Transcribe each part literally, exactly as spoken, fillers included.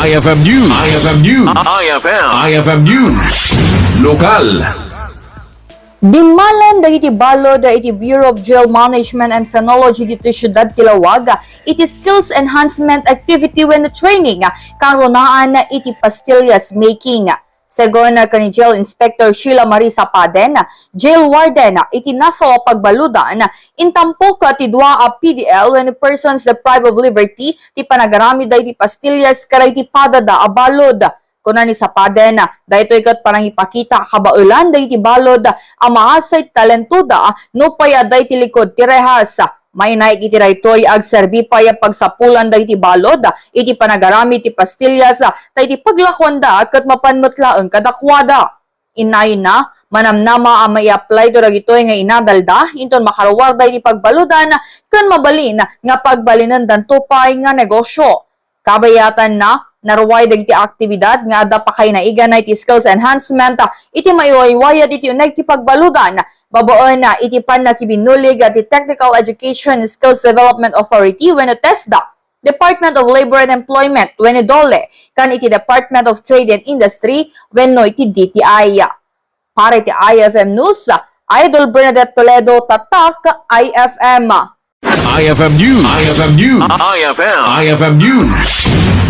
I F M News. I F M News. I F M. I F M News. Lokal. Dimmalan dagiti balud iti Bureau of Jail Management and Phenology ditoy siudad ti Laoag iti skills enhancement activity wenno training kangrunaan iti pastillas making. Segun ken ni Jail Inspector Sheila Marie Sapaden, jail warden iti nasaoa pagbaludan, intampok ti dua a P D L wenno persons deprived of liberty ti panagaramid dagiti pastillas kadagiti padada a balud. Kuna ni Sapaden, daytoy ket panangipakita a kabaelan dagiti balud a maasa iti talentoda nupay adda iti likod ti rehas. Mainaik iti daytoy, agserbi pay a pagsapulan dagiti balud iti panagaramid ti pastillas ta iti paglakuanda ket mapan met laeng kadakuada. Inayna, manamnama a mai-apply-to dagitoy nga inadalda inton makaruarda iti pagbaludan ken mabalin nga pagbalinendanto pay nga negosio. Kabayatanna, naruay dagiti aktibidad nga adda pakainaigana iti skills enhancement iti maiwaywayat iti uneg ti pagbaludan, babaen iti pannakibinnulig ti Technical Education Skills Development Authority wenno TESDA, Department of Labor and Employment wenno DOLE, ken iti Department of Trade and Industry wenno iti D T I. Para iti I F M News, Idol Bernadette Toledo, Tatak I F M. I F M News. I F M News. I F M. I F M News.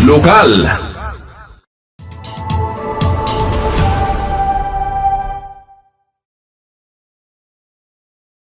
Lokal.